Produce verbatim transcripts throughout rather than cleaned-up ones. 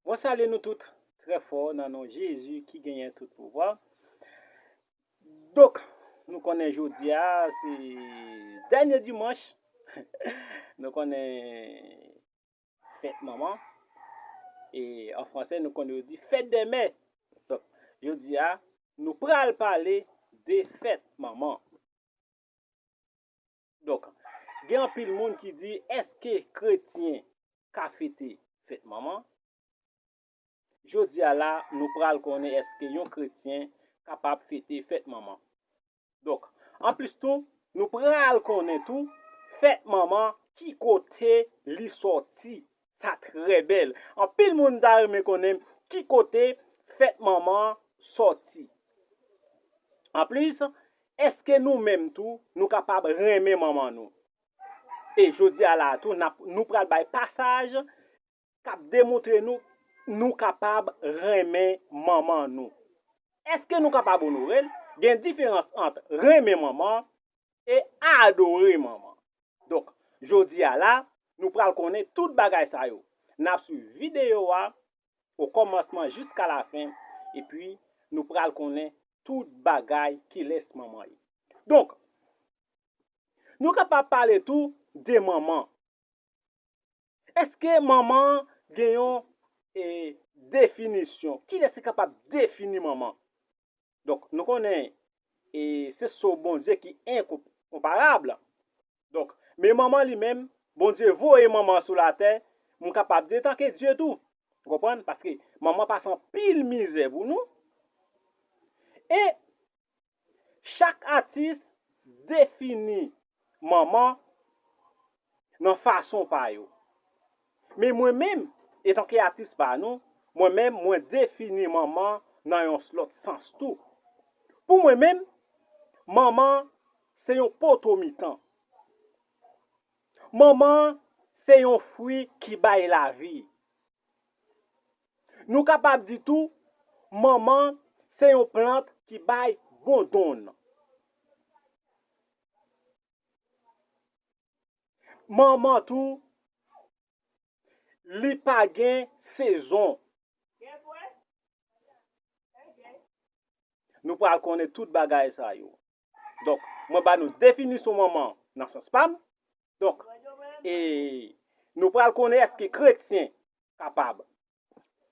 Mwen salye nou tout trè fò nan non Jezi ki genyen tout pouvwa. Donk, nou konnen jodi a se dènye dimanch. Nou konnen fèt manman. E an fransè, nou konnen yo di fèt dè mè. Donk, jodi a, nou pral pale de fèt manman. Donk, gen anpil moun ki di, èske kretyen ka fete fèt manman? Jodi a la, nou pral konnen èske yon kretyen kapab fete fèt manman. Donk, anplis tou, nou pral konnen tou fèt manman ki kote li sòti. Sa trè bèl. Anpil moun ta renmen konnen ki kote fèt manman sòti. Anplis, èske nou menm tou, nou kapab renmen manman nou? E jodi a la tou, n ap, nou pral bay pasaj k ap demontre nou, nou kapab renmen manman nou. Èske nou kapab onore l? Gen diferans ant renmen manman e adore manman. Donk, jodi a la, nou pral konnen tout bagay sa yo. N ap swiv videyo a o kòmansman jiska lafen, epi nou pral konnen tout bagay kilès manman ye. Donk, nou kapab pale tou de manman. Èske manman gen yon, e, definisyon? Kilès ki kapab defini manman? Donk, nou konnen, e, se so Bondye ki enkonparab. Donk, men manman li menm, Bondye voye manman sou latè, m kapab di, antanke Dye tou. Ou konprann? Paske manman pase anpil mizè pou nou. E chak atis defini manman nan fason pa yo. Men mwen menm, etanke atis pa nou, mwen menm, mwen defini manman nan yon lòt sans tou. Pou mwen menm, manman se yon poto mitan. Manman se yon fwi ki bay lavi. Nou kapab di tou, manman se yon plant ki bay bon donn. Manman tou, li pa gen sezon. Nou pral konnen tout bagay sa yo. Donk, mwen ba nou definisyon manman nan sans pa m. Donk, e nou pral konnen èske kretyen kapab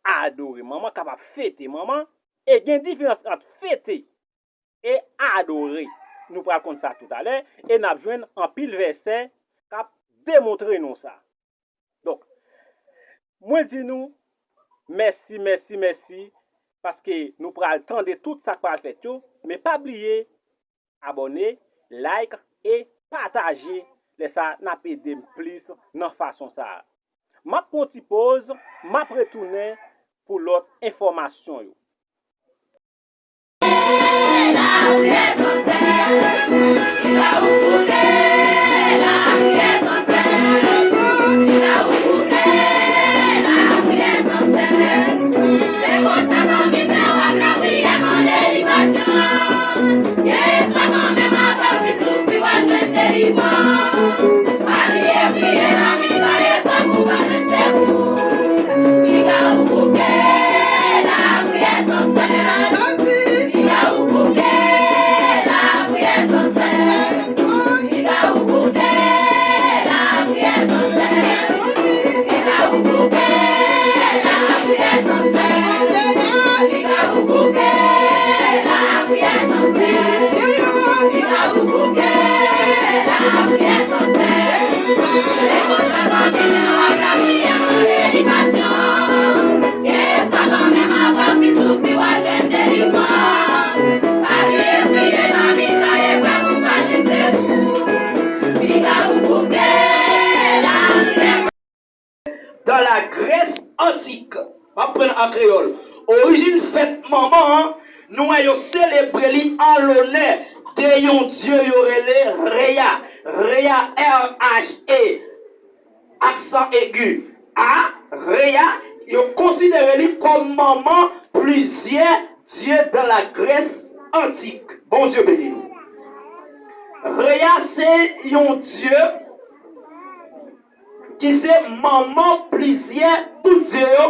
adore manman, kapab fete manman, e gen diferans ant fete e adore. Nou pral konn sa toutalè, e n ap jwenn anpil vèsè k ap demontre nou sa. Donk, mwen di nou mèsi, mèsi, mèsi, paske nou pral tande tout sa k pral fèt yo, men pa bliye abòne, like e pataje. Lè sa, n ap ede m plis nan fason sa a. M ap pran yon ti poz, m ap retounen pou lòt enfòmasyon yo. Dans la Grèce antique, m ap pran l an kreyòl. Orijin fèt manman an, nou wè yo selebre li an lonè de yon dye yo rele Rhea. Rhea, R H E, aksan egi, A, Rhea, yo konsidere li kòm manman plizyè dye dans la Grèce antique. Bondye beni nou. Rhea se yon dye ki se manman plizyè tout dye yo.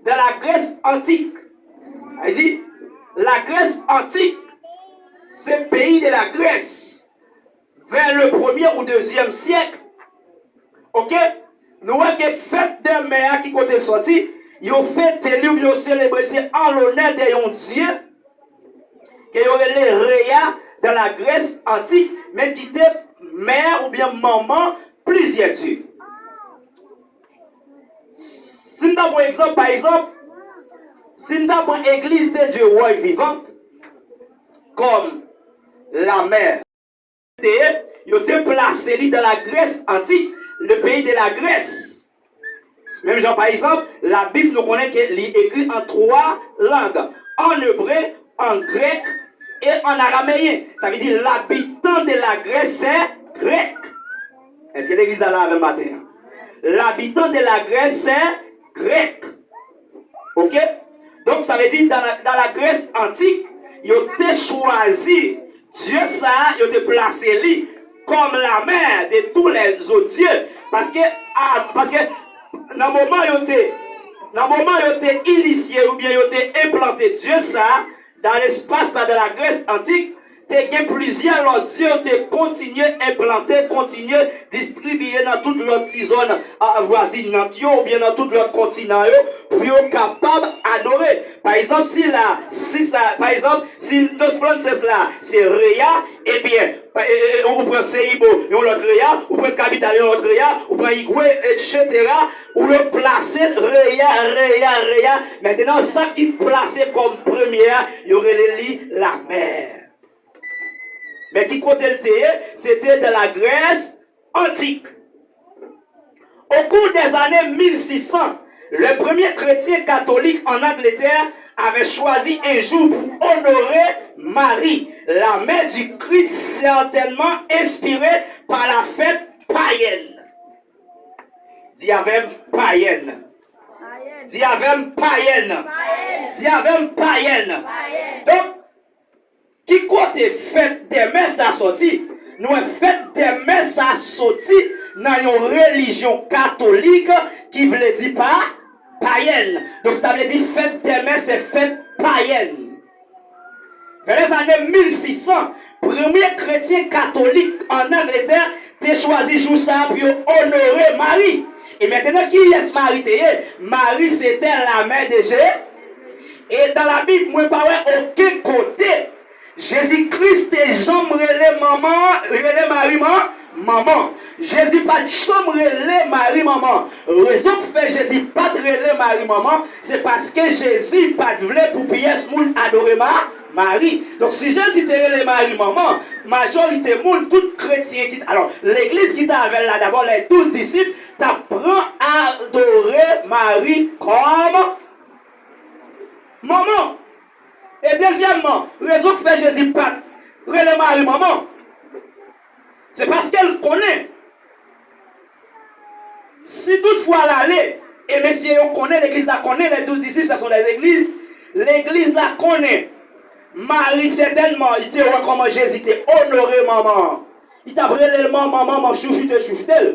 dans la Grèce antique. Sa vle di, la Grèce antique, se peyi de la Grèce, vers le premier ou deuxième siècle. Oke? Nou wè ke fèt dè mè a ki kote l sòti, yo fete li oubyen yo selebre l, se an lonè de yon dye ke yo rele Rhea dans la Grèce antique, men ki te mè oubyen manman plizyè dye. Si n ta pran egzanp, pa egzanp, si n ta pran Église de Dieu Roy Vivant kòm la mère, te ye, yo te plase li dans la Grèce antique, le pays de la Grèce. Menm jan, pa egzanp, Labib, nou konnen ke li ekri an twa lang, an ebre, an grèk e an arameyen. Sa vle di, l'habitant de la Grèce, c'est grec. Èske legliz la la avè m maten an? L'habitant de la Grèce, c'est grec. Oke? Donk, sa vle di, dans la, dans la Grèce antique, yo te chwazi dye sa a, yo te plase li comme la mère de tous les autres dieux. Paske, a, paske nan moman yo te, nan moman yo te inisye oubyen yo te enplante dye sa a, dans l'espace la, dans la Grèce antique, te gen plizyè lòt dye yo te kontinye enplante, kontinye distribiye nan tout lòt ti zòn, a, vwazinant yo, oubyen nan tout lòt kontinan yo, pou yo kapab adore. Pa egzanp, si la, si sa, pa egzanp, si Dos Frances la, se Rhea, ebyen, pa- e- e- ou pran Seibo, yon lòt Rhea, ou pran Capital, yon lòt Rhea, ou pran Higüey, etsetera, ou yo plase Rhea, Rhea, Rhea. Mentnan, sa ki plase kòm premye a, yo rele li la mère. Men ki kote l te ye? Se te dans la Grèce antique. Au cours des années mille six cents, les premiers chrétiens catholiques en Angleterre avaient choisi un jour pour honorer Marie, la mère du Christ, certainement inspiré par la fête païenne. Di avè m, païenne. Di avè m, païenne. Di avè m, païenne. Donk, ki kote fèt dè mè sa sòti? Nou wè fèt dè mè sa sòti nan yon relijyon katolik ki vle di pa payèn. Donk, sa vle di fèt dè mè se fèt payèn. Vè lèzane mil sis san, premye kretyen katolik ann Angletè te chwazi jou sa a pou yo onore Mari. E mentnan, kiyès Mari te ye? Mari se te la mère de Jésus. E dan Labib, mwen pa wè okenn kote Jezi Kris te janm rele manman, rele Mari man, manman. Jezi pa t janm rele Mari manman. Rezon k fè Jezi pa t rele Mari manman, se paske Jezi pa t vle pou pyès moun adore Ma, Mari. Donk, si Jezi te rele Mari manman, majorite moun, tout kretyen ki t, alò, legliz ki t avè l la, dabò, les douze disciples, t ap pran adore Mari kòm manman. E dezyèmman, rezon k fè Jezi pa t rele Mari manman, se paske l konnen, si toutfwa l ale, e mesye yo konnen, legliz la konnen, les douze disciples, ce sont des églises, legliz la konnen, Mari sètènman, li te wè kòman Jezi te onore manman an. Li t ap rele l manman, manman, chouchoute, chouchoute l.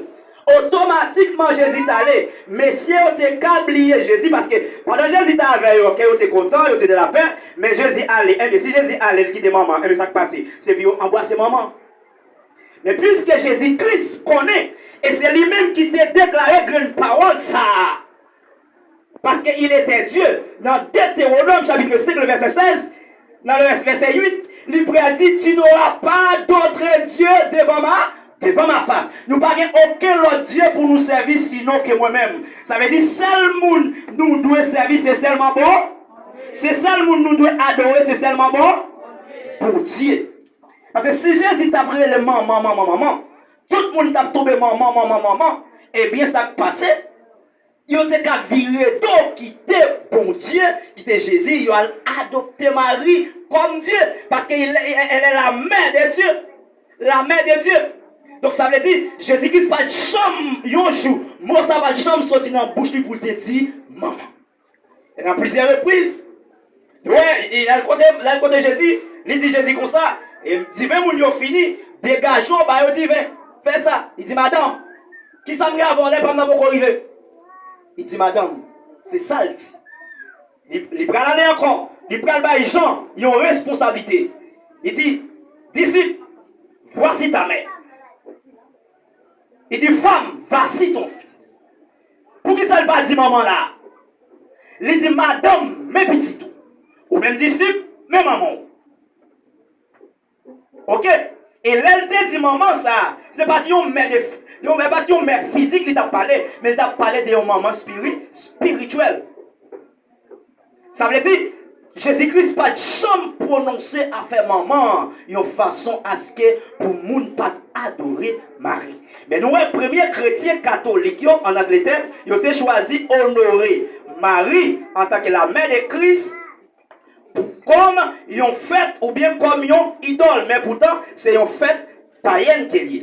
Otomatikman, Jezi t ale. Mesye yo te ka bliye Jezi, paske pandan Jezi t avè yo, kè yo te kontan, yo te de la pè, men Jezi ale. Enben, si Jezi ale, l kite manman, enben, sa k pase? Se pou yo anbrase manman. Men piske Jezi Kris konnen, e se li menm ki te deklare grenn pawòl sa a, Parce qu'il était Dieu. Nan Detewonòm, chapit senk, le vèsè sèz, nan le vèsè uit, li prè di, tu n'auras pas d'autre Dieu devant ma, devant ma face. Nou pa gen okenn lòt Dye pou nou sèvi sinon ke mwen menm. Sa vle di, sèl moun nou dwe sèvi, se sèlman bon. Se sèl moun nou dwe adore, se sèlman bon. Bondye. Paske si Jezi t ap rele manman, manman, manman, tout moun t ap tonbe manman, manman, manman, ebyen, sa k pase? Yo te ka vire do, kite Bondye, kite Jezi, yo al adopte Mari kòm Dye, paske il, elle est la mère de Dieu. La mère de Dieu. Donk, sa vle di, Jezi Kris pa t janm, yon jou, mo sa pa t janm soti nan bouch li pou l te di manman. E nan plizyè repriz, Wè, li al kote, li al kote Jezi, li di Jezi konsa, e, diven moun yo fini, degaje w, ba yo diven. Fè sa. Li di, madanm, kisa m gen avè w, lè pa m nan poko rive? Li di, madanm, se sa l di. Li, li pral ale ankò. Li pral bay Jan yon responsablite. Li di, disip, voici ta mère. Li di, femme, voici ton fils. Poukisa l pa di manman la? Li di, madanm, men pitit ou. Ou menm disip, men manman w. Oke? E lè l te di manman sa, se pa t yon mè de, yon, se pa t yon mè fizik li t ap pale, men li t ap pale de yon manman spiri, espirityèl. Sa vle di, Jezi Kris pa t janm pwononse afè manman an yon fason aske pou moun pa t adore Mari. Men nou wè premye kretyen katolik yo ann Angletè, yo te chwazi onore Mari antanke la mère de Christ kòm yon fèt oubyen kòm yon idòl, men poutan se yon fèt payèn ke l ye.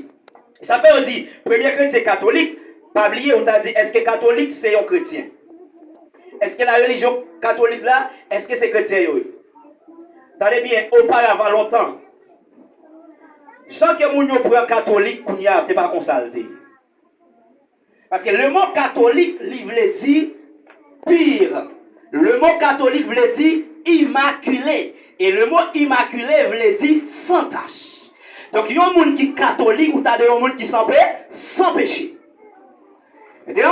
Sa fè yo di, premye kretyen katolik, pa bliye, ou ta di, èske katolik se yon kretyen? Èske la relijyon katolik la, èske se kretyen yo ye? Tande byen, oparavan lontan, jan ke moun yo pran katolik kounye a, se pa konsa l te ye. Paske le mo katolik, li vle di pur. Le mo katolik vle di imakile. E le mo imakile vle di san tach. Donk, yon moun ki katolik, ou ta de yon moun ki san pe, san peche. Epi,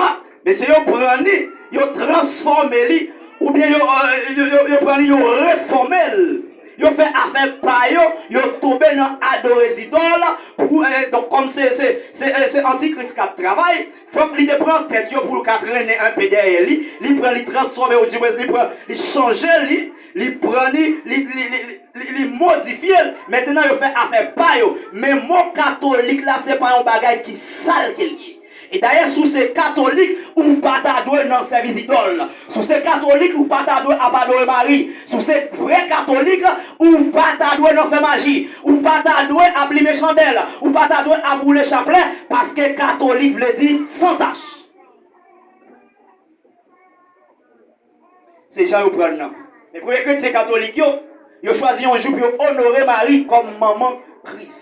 mesye yo pran li, yo transfòme li, oubyen yo, euh, yo, yo, yo pran li, yo refòme l. Yo fè afè pa yo, yo tonbe nan adore zidòl. Pou, eh, donk, kòm se, se, se, eh, se antikris k ap travay, fòk li te pran tèt yo pou l ka trennen enpe dèyè li. Li pran, li transfòme, ou di mwen, li pran, li chanje li, li pran li, li, li, li, li, li modifye l. Mentnan, yo fè afè pa yo. Men mo katolik la, se pa yon bagay ki sal ke l ye. E dayè, si w se katolik, ou pa ta dwe nan sèvis idòl. Si w se katolik, ou pa ta dwe ap adore Mari. Si w se vrè katolik, ou pa ta dwe nan fè maji. Ou pa ta dwe ap limen chandèl. Ou pa ta dwe ap woule chaplè. Paske katolik vle di san tach. Se jan yo pran l nan. Men premye kretyen katolik yo, yo chwazi yon jou pou yo onore Mari kòm manman Kris.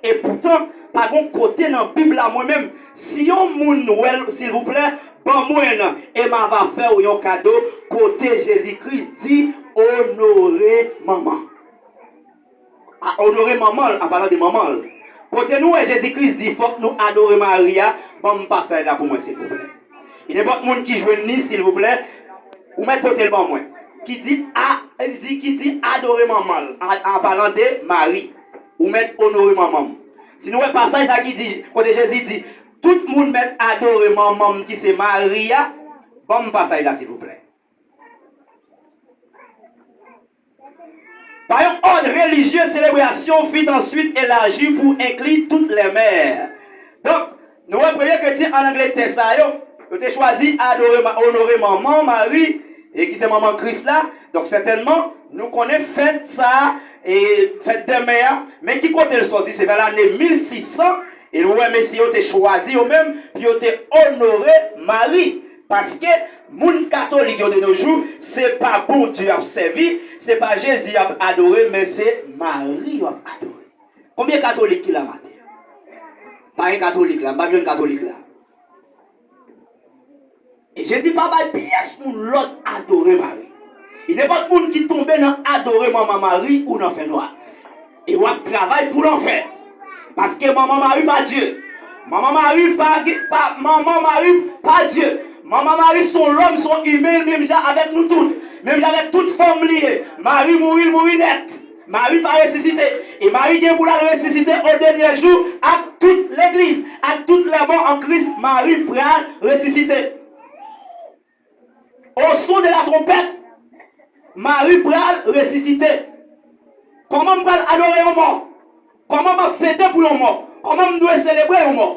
E poutan, pa gon kote nan Bib la, mwen menm, si yon moun wè l, silvouplè, ban mwen nan, e m ava fè w yon kado, kote Jezi Kris di, onore manman. A, onore manman l, an palan de manman l. Kote nou wè Jezi Kris di, fòk nou adore Mari a, ban m pasaj la pou mwen, silvouplè. E nenpòt moun ki jwenn li, silvouplè, ou mèt pote l ban mwen. Ki di, a, di, ki di, adore manman l, a, an palan de Mari. Ou mèt onore manman m. Si nou wè pasaj la ki di, kote Jezi di, tout moun mèt adore manman m ki se Mari a, ban m pasaj la, silvouplè. Par un ordre religieux, célébration fut ensuite élargie pour inclure toutes les mères. Donk, nou wè premye kretyen ann Angletè sa yo, yo te chwazi adore, ma- onore manman Mari, e ki se manman Kris la. Donk, sètènman, nou konnen fèt sa, e fèt dè mè a, men ki kote l sòti? Se vè lane mil sis san, e nou wè mesye yo te chwazi yo menm pou yo te onore Mari. Paske moun katolik yo de nos jours, se pa Bondye y ap sèvi, se pa Jezi y ap adore, men se Mari yo ap adore. Konbyen katolik ki la maten? Pa gen katolik la, m pa jwenn katolik la. E Jezi pa bay pyès moun lòd adore Mari. E nenpòt moun ki tonbe nan adore Manman Mari ou nan fènwa. E w ap travay pou lanfè. Paske Manman Mari pa Dye. Manman Mari pa, pa, Manman Mari pa Dye. Manman Mari se yon lòm, se yon imen, menm jan avèk nou tout. Menm jan avèk tout fanm li ye. Mari mouri, l mouri nèt. Mari pa resisite. E Mari gen pou l al resisite o dènye jou ak tout legliz, ak tout lè mò an Kris, Mari pral resisite. Au son de la trompette, Mari pral resisite. Kòman m pral adore yon mò? Kòman m ap fete pou yon mò? Kòman m dwe selebre yon mò?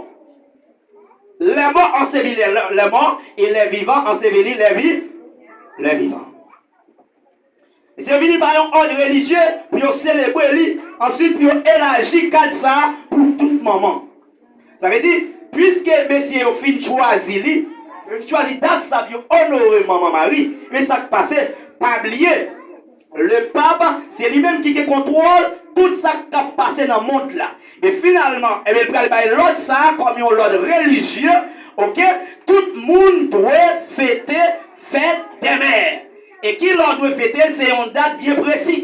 Les morts ensevelirent les morts et les vivants ensevelirent les vi- les vivants. Mesye yo vini pa yon òd relijye pou yo selebre li, answit pou yo elaji kad sa a pou tout manman. Sa vle di, piske mesye yo fin chwazi li, yo fin chwazi dat sa pou yo onore Manman Mari, men sa k pase, pa bliye, le pap, se li menm ki gen kontwòl tout sa k ap pase nan mond la. Men finalman, ebyen, l pral bay lòd sa a kòm yon lòd relijye, oke? Tout moun dwe fete fèt dè mè. E ki lè w dwe fete l, se yon dat byen presi.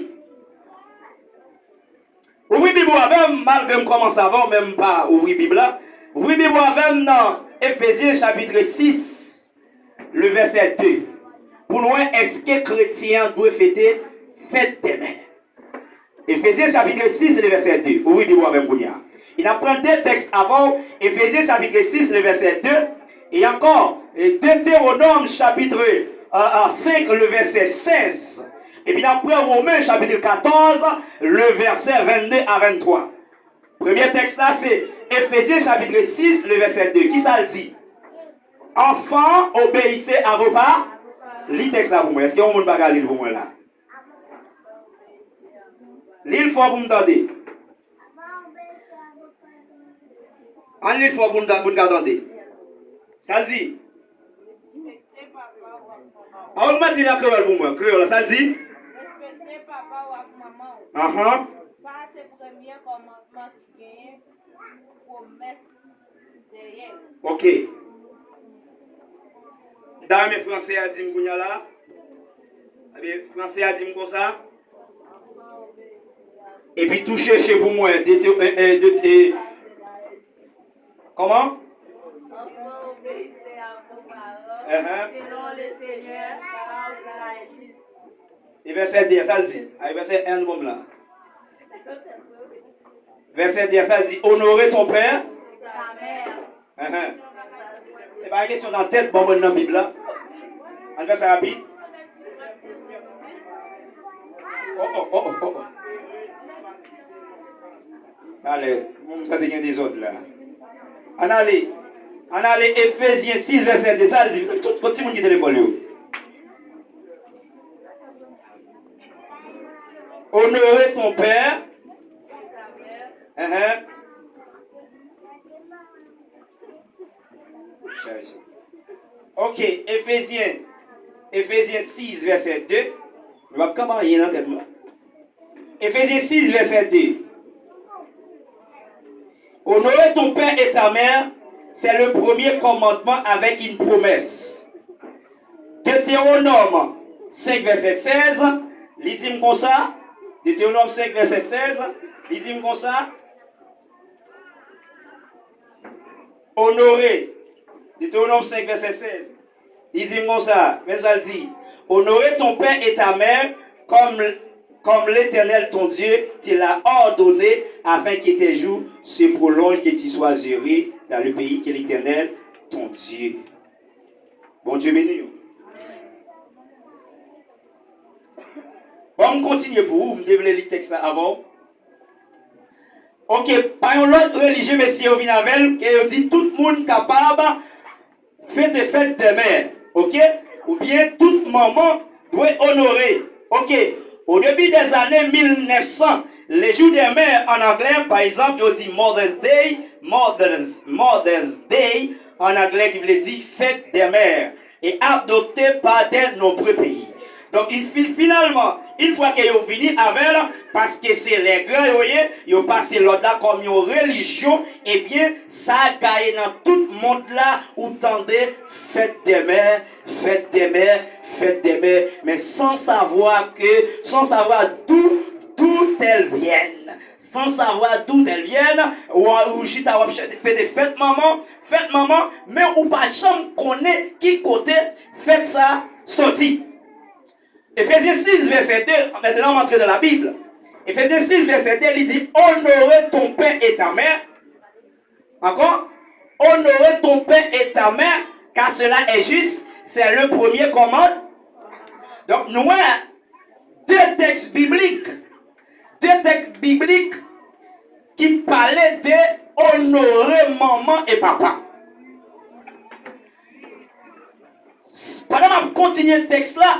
Ouvri Bib ou avè m, malgre m kòmanse avè w, men m pa ouvri Bib la. Ouvri Bib ou avè m nan Efezyen chapit sis, le vèsè de. Pou n wè èske kretyen an dwe fete fèt dèmen. Efezyen chapit sis, le vèsè de. Ouvri Bib ou avè m kounye a. E n ap pran de tèks avè w. Efezyen chapit sis, le vèsè de. E ankò, e Detewonòm chapit, euh, euh, senk, le vèsè sèz. Epi n ap pran Women chapit katòz, le vèsè vennde a venntwa. Premye tèks la se Efezyen chapit sis, le vèsè de. Kisa l di? Enfants, obéissez à vos pa-, li tèks la pou mwen. Èske yon moun pa ka li l pou mwen la? Li l fò pou m tande. Ann li l fò pou n ta-, pou n ka tande. Sa l di? An, ou mèt li nan kreyòl pou mwen. Kreyòl la, sa l di? Respekte papa w ak manman w. Anhan. Sa a se premye kòmandman ki genyen pou pwomès dèyè. Ok. M ta renmen franse a di m kounye a la. Ebyen, franse a di m konsa. Epi tou chèche pou mwen. De, de, e, e, de, e, kòman? Enfants, obéissez à vos parents, selon le Seigneur, car cela est juste. E vèsè de a, sa l di? A, e vèsè en bon la. Vèsè de a, sa l di? Onore ton pè. Enhen. E pa gen kesyon nan tèt, ban mwen nan Bib la. Ann fè sa rapid. Oh, oh, oh, oh, oh. Talè, m santi gen dezòd la. Ann ale. Ann ale Efezyen sis, vèsè de. Sa l di? Tout, tout timoun ki te lekòl yo. Onore ton pè. Enhen. Chaje. Ok, Efezyen, Efezyen sis, vèsè de. Nou p ap kanpe anyen nan tèt nou. Efezyen sis, vèsè de. Honorer ton père et ta mère, c'est le premier commandement avec une promesse. Deutéronome senk, vèsè sèz, li di m konsa, Deutéronome senk, vèsè sèz, li di m konsa, Onore. Deutéronome senk, vèsè sèz. Li di m konsa, men sa l di, Honorer ton père et ta mère comme, comme l'Éternel ton Dieu te l'a ordonné, afin que tes jours se prolongent, que tu sois heureux dans le pays que l'Éternel ton Dieu. Bondye beni w. Bon, m kontinye pou ou, m te vle li tèks la avan w. Ok, pa yon lòt relijye mesye yo vin avè l, ke yo di tout moun kapab fete fèt dè mè, ok? Oubyen tout manman dwe onore, ok? Au début des années mille neuf cents, le jour des mères en anglais, pa egzanp, yo di Mother's Day, Mother's, Mother's Day en anglais, ki vle di fèt dè mè, est adopté par de nombreux pays. Donk, in fi-, finalman, yon fwa ke yo vini avè l, paske se lè gran yo ye, yo pase lòd la kòm yon relijyon, ebyen, sa gaye nan tout mond la, ou tande fèt dè mè, fèt dè mè, fèt dè mè, mais sans savoir que, sans savoir d'où, d'où elles viennent. Sans savoir d'où elles viennent, ou, ou chita w ap fete fèt manman, fèt manman, men ou pa janm konnen ki kote fèt sa soti. Efezyen sis, vèsè de, maintenant on entre dans la Bible. Efezyen sis, vèsè de, li di, Honorer ton père et ta mère. Encore, Honorer ton père et ta mère, car cela est juste, c'est le premier commandement. Donk, nou wè de tèks biblik, de tèks biblik ki pale de onore manman e papa. Pandan m ap kontinye tèks la,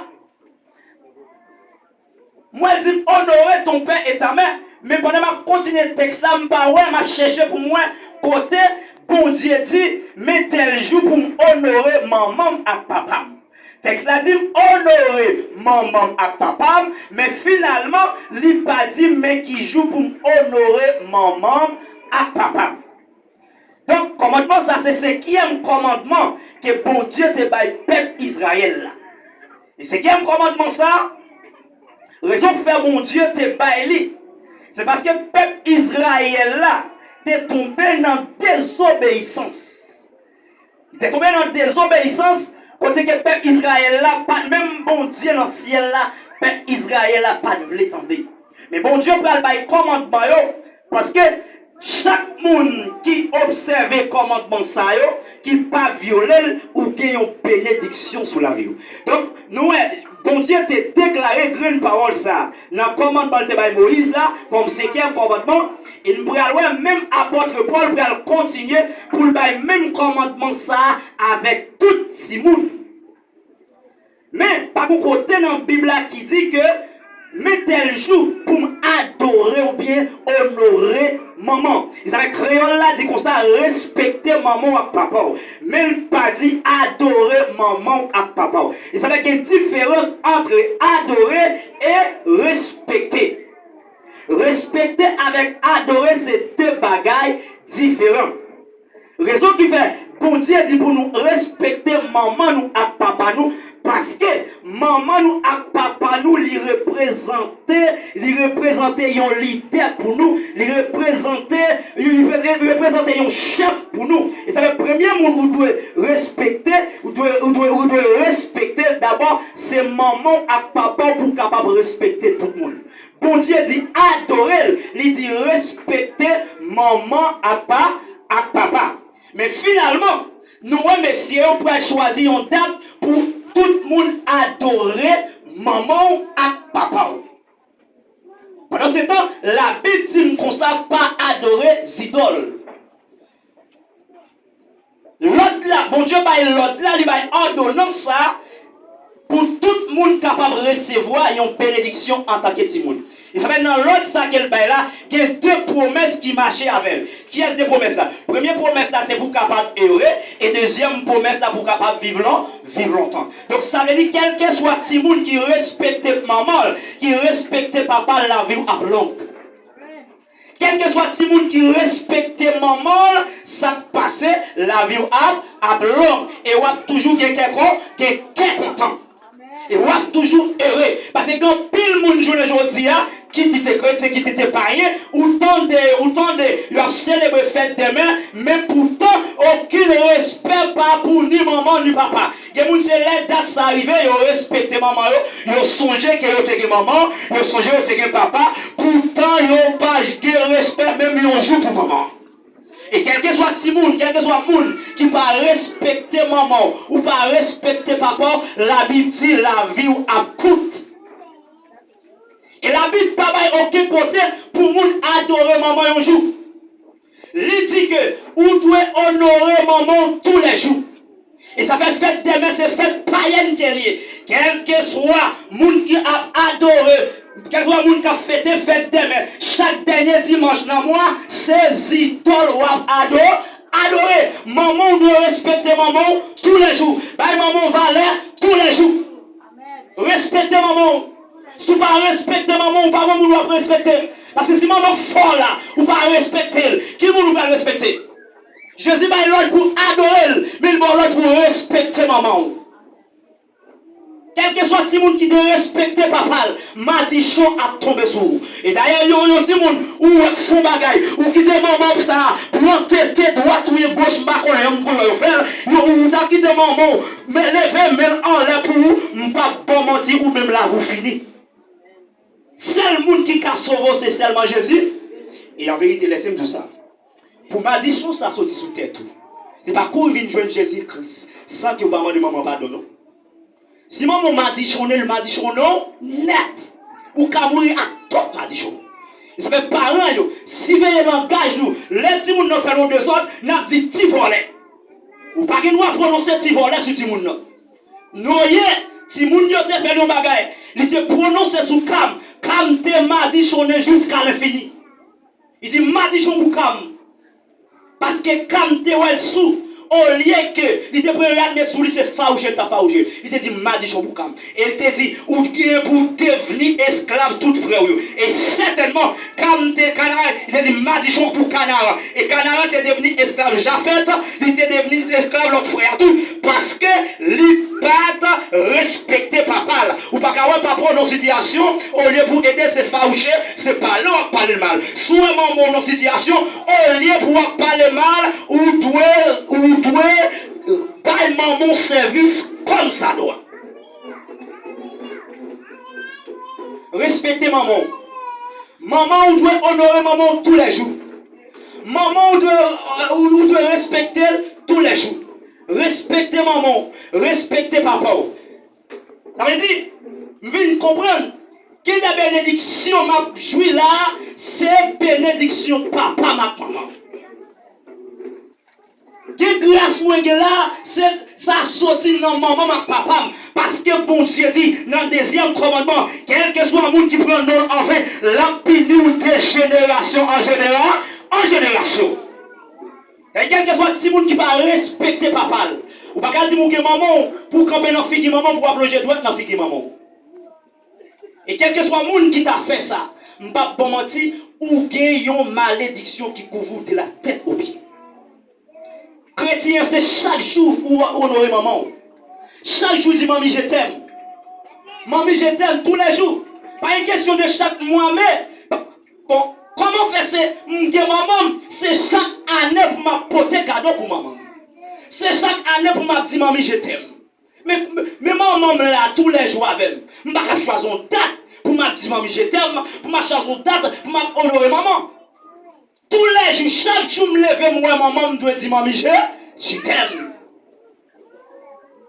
mwen di m, Honorer ton père et ta mère, men pandan m ap kontinye tèks la, m pa wè, m ap chèche pou m wè kote Bondye di, men tèl jou pou m onore manman m ak papa m. Tèks la di m onore manman m ak papa m, men finalman, li pa di m men ki jou pou m onore manman m ak papa m. Donk, kòmandman sa se senkyèm kòmandman ke Bondye te bay pèp Izrayèl la. E senkyèm kòmandman sa, rezon k fè Bondye te bay li, se paske pèp Izrayèl la te tonbe nan dezobeyisans. Li te tonbe nan dezobeyisans, kote ke pèp Izrayèl la, pa t menm Bondye nan syèl la, pèp Izrayèl la pa t vle tande. Men Bondye pral bay kòmandman yo, paske chak moun ki obsève kòmandman sa yo, ki pa vyole l, ou gen yon benediksyon sou lavi w. Donk, nou wè, Bondye te deklare grenn pawòl sa a nan kòmandman l te bay Moyiz la, kòm senkyèm kòmandman, e n pral wè menm apòt Pòl pral kontinye pou l bay menm kòmandman sa a avèk tout timoun. Men, pa gen kote nan Bib la ki di ke men tèl jou pou m adore oubyen onore manman w. E sa fè kreyòl la di konsa, respekte manman w ak papa w. Men l pa di adore manman w ak papa w. E sa fè gen diferans ant adore e respekte. Respekte avèk adore se de bagay diferan. Rezon ki fè Bondye di pou nou respekte manman nou ak papa nou, paske manman nou ak papa nou, li reprezante, li reprezante yon lidè pou nou, li reprezante, li re-, reprezante yon chèf pou nou. E sa fè premye moun ou dwe respekte, ou dwe, ou dwe, ou dwe respekte dabò, se manman w ak papa w pou w kapab respekte tout moun. Bondye di adore l, li di respekte manman ak pa, ak papa. Men finalman, nou wè mesye yo pral chwazi yon dat pou tout moun adore manman w ak papa w. Pandansetan, Labib di n konsa, pa adore zidòl. Lòd la, Bondye bay lòd la, li bay òdonans sa pou tout moun kapab resevwa yon benediksyon antanke timoun. E sa fè nan lòd sa ke l bay la, gen de pwomès ki mache avè l. Kiyès de pwomès la? Premye pwomès la, se pou w kapab ere, e dezyèm pwomès la, pou w kapab viv lon, viv lontan. Donk, sa vle di, kèlkeswa timoun ki respekte manman l, ki respekte papa l, lavi w ap long. Kèlkeswa timoun ki respekte manman l, sa k pase, lavi w ap, ap long, e w ap toujou gen kè kon, gen kè kontan. E w ap toujou ere. Paske gen anpil moun jounen jodi a, kit li te kretyen, kit li te payen, ou tande, ou tande, y ap selebre fèt dèmen, men poutan, okenn respè pa pou ni manman ni papa. Gen moun se lè dat sa rive, yo respekte manman yo, yo sonje ke yo te gen manman, yo sonje yo te gen papa, poutan yo pa gen respè menm yon jou pou manman. E kèlkeswa timoun, kèlkeswa moun ki pa respekte manman w, ou pa respekte papa w, Labib di lavi w ap kout. E Labib pa bay okenn kote pou moun adore manman yon jou. Li di ke ou dwe onore manman w toulèjou. E sa fè fèt dèmen se fèt payèn ke l ye. Kèlkeswa moun ki ap adore, kèlkeswa moun k ap fete fèt dèmen, chak dènye dimanch nan mwa, se zidòl w ap ado-, adore. Manman w dwe respekte manman w toulèjou. Bay manman w valè toulèjou. Respekte manman w. Si w pa respekte manman w, pa gen moun w ap respekte. Paske si manman w fè w la, ou pa respekte l, ki moun ou pral respekte? Jezi bay lòd pou adore l, men l ba w lòd pou respekte manman w. Kèlkeswa timoun ki derespekte papa l, madichon ap tonbe sou ou. E dayè, yon, yon timoun, ou wè k fè yon bagay, ou kite manman w sa a, pran tete dwat oubyen goch, m pa konnen, m konnen yo fè l, yo, ou ta kite manman w, men leve men l anlè pou ou, m p ap ba w manti, ou menm lavi w fini. Sèl moun ki ka sove w, se sèlman Jezi. E an verite, lèse m di w sa. Pou madichon sa soti sou tèt ou, se pa kouri vin jwenn Jezi Kris san ke w pa mande manman w padon, non. Si manman w madichonnen, l madichonnen w nèt. Ou ka mouri ak twòp madichon. E sa fè paran yo, siveye langaj nou. Lè timoun nan fè yon dezòd, n ap di ti vòlè. Ou pa gen dwa pwononse ti vòlè sou timoun nan. Noye, timoun yo te fè l yon bagay. Li te pwononse sou Kam. Kam te madichonnen jiska lenfini. Li di, "Madichon pou Kam." Paske Kam te wè l sou. Olye ke li te pran rad met sou li, se fawouche l t ap fawouche. Li te di, "Madichon pou Kam." E l te di, "Ou gen pou devni esklav tout frè w yo." E sètènman, Kam te Kanaran, li te di, "Madichon pou Kanaran." E Kanaran te devni esklav Jafèt, li te devni esklav lòt frè a tou, paske li pa t respekte papa l. Ou pa ka wè papa w nan sitiyasyon, olye pou ede, se fawouche, se pale w ap pale l mal. Si w wè manman w nan sitiyasyon, olye pou w ap pale mal, ou dwe, ou dwe bay manman w sèvis kòmsadwa. Respekte manman w. Manman w dwe onore manman w toulèjou. Manman w dwe, ou, ou dwe respekte l toulèjou. Respekte manman w. Respekte papa w. Sa vle di, m vin konprann, gen de benediksyon m ap jwi la, se benediksyon papa m ak manman m. Gen gras mwen gen la, se sa soti nan manman m ak papa m. Paske Bondye di nan dezyèm kòmandman, kèlkeswa moun ki pran non l anven, l ap pini w de jenerasyon an jenera-, an jenerasyon. E kèlkeswa timoun ki pa respekte papa l, ou pa ka di m ou gen manman w pou w kanpe nan figi manman w pou w ap lonje dwèt nan figi manman w. E kèlkeswa moun ki ta fè sa, m p ap ba w manti, ou gen yon malediksyon ki kouvri w de la tèt o pye. Kretyen an, se chak jou ou onore manman w. Chak jou di, "Manmi, je t'aime. Manmi, je t'aime," toulèjou. Pa yon kesyon de chak mwa, men, bon, kòman fè se m gen manman m, se chak ane pou m ap pote kado pou manman m. Se chak ane pou m ap di, "Manmi, je t'aime." Men, men manman m la toulèjou avè m. M pa ka chwazi yon dat pou m ap di, "Manmi, je t'aime," pou m ap chwazi yon dat pou m ap onore manman. Toulèjou, chak jou m leve, m wè manman, m dwe di, "Manmi, je, je t'aime."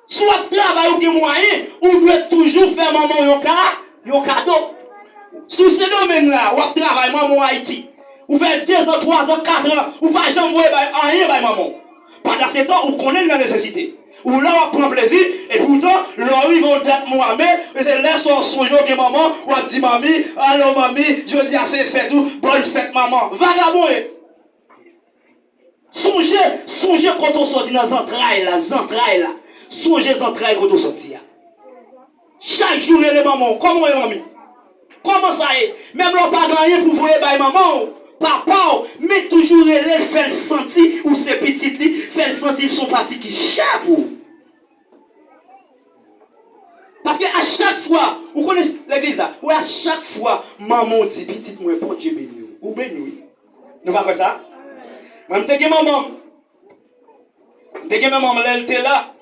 Si w ap travay, ou gen mwayen, ou dwe toujou fè manman w yon ka, yon kado. Si w Sendomeng la, w ap travay, manman w Ayiti. Ou fè dezan, twazan, katran, ou pa janm voye bay, anyen bay manman w. Pandan se tan, ou konnen l nan nesesite. Ou la w ap pran plezi, epi poutan, lè w rive yon dat mwa me, se lè sa w sonje w gen manman, w ap di, "Manmi, alo manmi, jodi a se fèt ou, bòn fèt manman." Vagabon ye. Sonje, sonje kote w sòti nan zantray la, zantray la. Sonje zantray kote w sòti a. Chak jou rele manman w, "Kòman w ye, manmi? Kòman sa ye?" Menm lè w pa gen anyen pou voye bay manman w, papa w, men toujou rele l, fè l santi ou se pitit li, fè l santi l se yon pati ki chè pou ou. Paske a chak fwa, ou konnen legliz la, ou wè a chak fwa manman w di, "Pitit mwen, Bondye beni w." Ou beni, wi. Nou pa kwè sa? Mwen, m te gen manman m. M te gen manman m lè l te la.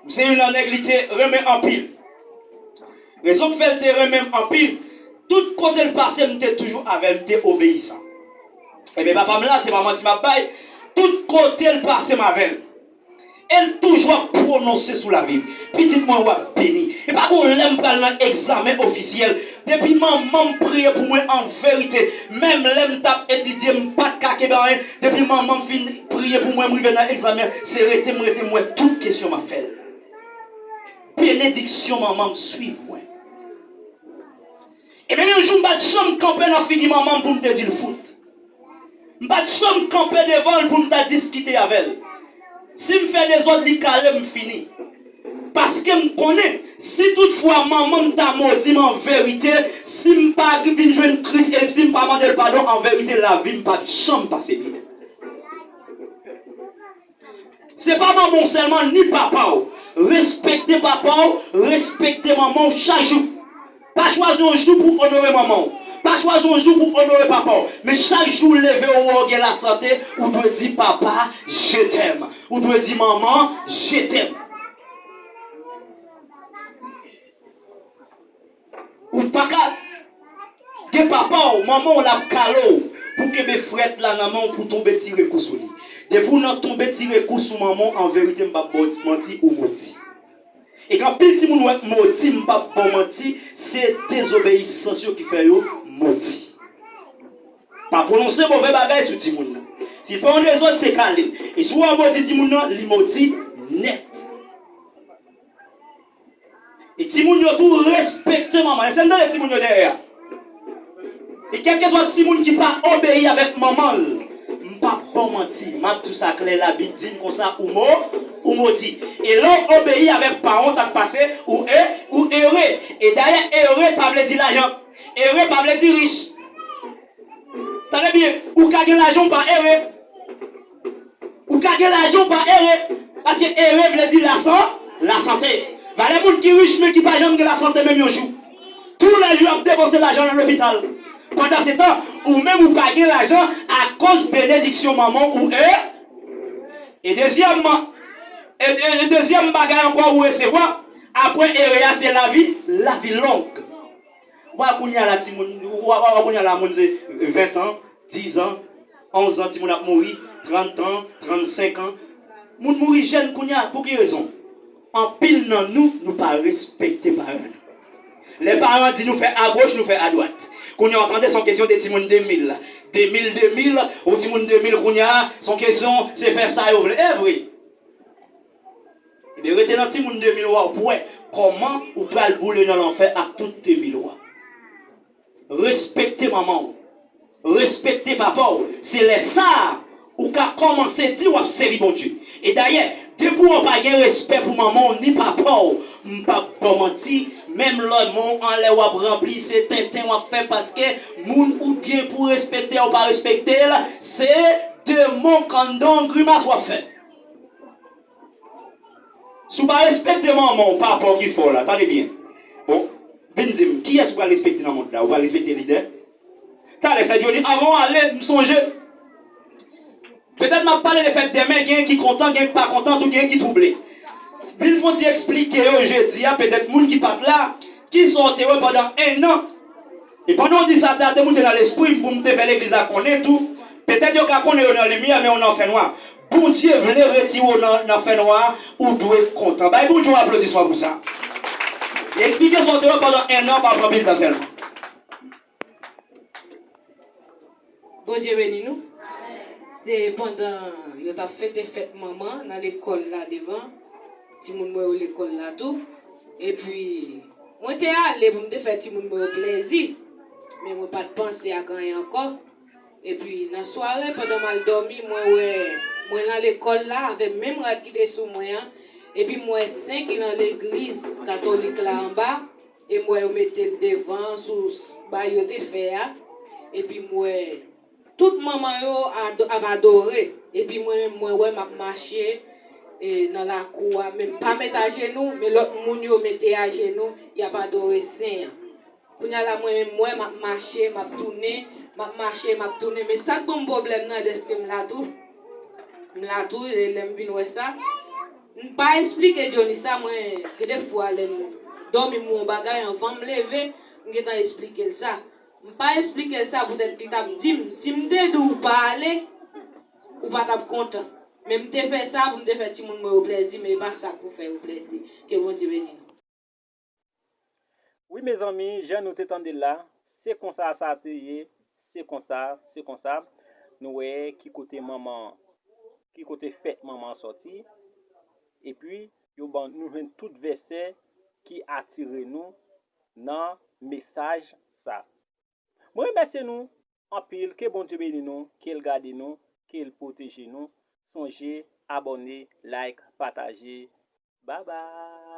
M se youn nan nèg li te renmen anpil. Rezon k fè l te renmen m anpil, tout kote l pase, m te toujou avè l, m te obeyisan. Ebyen, papa m la, se pa manti m ap bay, tout kote l pase, m avè l. E l toujou ap pwononse sou lavi m. "Pitit mwen, w ap beni." E pa gon lè m pral nan egzamen ofisyèl. Depi manman m priye pou mwen an verite, menm lè m t ap etidye, m pa t ka kenbe anyen. Depi manman m fin priye pou mwen, m rive nan egzamen, se rete m rete, m wè tout kesyon m ap fè l. Benediksyon manman m swiv mwen. Ebyen, yon jou, m pa t janm kanpe nan figi manman m pou m te di l fout. M pa t janm kanpe devan l pou m ta diskite avè l. Si m fè dezòd, li kale m, fini. Paske m konnen, si toutfwa manman m ta modi m an verite, si m pa vin jwenn Kris e si m pa mande l padon an verite, lavi m pa t janm pase byen. Se pa manman w sèlman, ni papa w. Respekte papa w, respekte manman w chak jou. Pa chwazi yon jou pou onore manman w. Pa chwazi yon jou pou onore papa w. Men chak jou w leve, ou wè w gen lasante, ou dwe di, "Papa, je t'aime." Ou dwe di, "Manman, je t'aime." Ou pa ka gen papa w, manman w, l ap kale w pou kenbe frèt la nan men w pou tonbe tire kou sou li. Depi w nan tonbe tire kou sou manman w, an verite, m p ap ba w manti, ou modi. E gen anpil timoun wè k modi, m p ap ba w manti, se dezobeyisans yo ki fè yo modi. Pa pwononse move bagay sou timoun nan. Si l fè yon dezòd, se kale l. E si w wè w modi timoun nan, li modi nèt. E timoun yo tou respekte manman. Èske n tande timoun yo dèyè a? E kèlkeswa timoun ki pa obeyi avèk manman l, m p ap pa w manti. M ap di w sa klè, Labib di m konsa, ou mo, ou modi. E lè w obeyi avèk pawòl, sa k pase, ou e, ou ere. E dayè, ere pa vle di lajan. Ere pa vle di rich. Tande byen, ou ka gen lajan, ou pa ere. Ou ka gen lajan, ou pa ere. Paske ere vle di lasan, lasante. Valè moun ki rich, men ki pa janm gen lasante menm yon jou. Toulèjou, y ap depanse lajan nan lopital. Pandansetan, ou menm, ou pa gen lajan akoz benediksyon manman w, ou e. E dezyèm, e, e, e dezyèm bagay ankò ou resevwa, apre ere a, se lavi, lavi long. Wa kounye a la, timoun, wa, wa, wa kounye a la, moun se ven an, diz an, onz an, timoun ap mouri, trant an, trannsenk an. Moun mouri jèn kounye a, pou ki rezon? Anpil nan nou, nou pa respekte paran nou. Lè paran di nou fè agoch, nou fè adwat. Kounye a, w tande, se yon kesyon de timoun de mil. De mil, de mil, yon timoun de mil kounye a, se yon kesyon, se fè sa yo vle. E vre. Ebyen, rete nan timoun de mil wa, w ap wè kòman ou pral boule nan lanfè ak tout de mil wa. Respekte manman w. Respekte papa w. Se lè sa a, ou ka kòmanse di w ap sèvi Bondye. E dayè, depi w pa gen respè pou manman w ni papa w, m p ap ba w manti, menm lòt men w anlè w ap ranpli, se tenten w ap fè paske moun ou gen pou respekte a, ou pa respekte l, se demon kanndon grimas w ap fè. Si w pa respekte manman w, papa w ki fè w la, tande byen. Bon, vin di m, kiyès ou pral respekte nan mond la? Ou pral respekte lidè? Talè, sè Johnny, anvan w ale, m sonje. Petèt m ap pale de fèt dèmen, gen ki kontan, gen ki pa kontan, tou gen ki twouble. Vin fè yon ti eksplike yo jedi a, petèt moun ki pa t la, kisa w te wè pandan en an. E pandan w di sa, sa te moute nan lespri m pou m te fè legliz la konnen tou. Petèt yo ka konnen yo nan limyè, men yo nan fènwa. Bondye vle retire w nan, nan fènwa a, ou dwe kontan. Bay Bondye yon aplodisman pou sa. Eksplike sa w te wè pandan en an, pa pran pil tan sèlman. Bondye beni nou. Se pandan yo t ap fete fèt manman nan lekòl la devan, timoun mwen yo lekòl la tou. Epi, mwen te ale pou m te fè timoun mwen yo plèzi, men mwen pa t panse ak anyen ankò. Epi, nan sware, pandan m al dòmi, mwen wè mwen nan lekòl la avè menm rad ki te sou mwen an. Epi, m wè sen ki nan legliz katolik la anba. E m wè yo mete l devan sou bay yo te fè a. Epi m wè tout manman yo ado-, ap adore. Epi mwen menm, mwen wè m ap mache, e, nan lakou a, men m pa met ajenou, men lòt moun yo mete ajenou, y ap adore sen an. Kounye a la, mwen menm, m wè m ap mache, m ap tounen, m ap mache, m ap tounen. Men sa k ban m pwoblèm nan, dèske m la tou. M la tou, e lè m vin wè sa, m pa esplike Johnny sa, mwen, gen de fwa lè m dòmi m wè yon bagay, anvan m leve, m gentan esplike l sa. M pa esplike l sa poutèt li t ap di m, si m te di w pa ale, ou pa t ap kontan. Men m te fè sa pou m te fè timoun mwen yo plèzi, men e pa sa k pou fè yo plèzi. Ke Bondye beni nou. Wi, mezanmi, jan nou te tande l la, se konsa sa te ye, se konsa, se konsa. Nou wè ki kote manman, ki kote fèt manman an sòti. Epi, yo ban nou jwenn tout vèsè ki atire nou nan mesaj sa. Mwen remèsye nou anpil, ke Bondye beni nou, ke l gade nou, ke l pwoteje nou. Sonje abòne, like, pataje. Bye bye.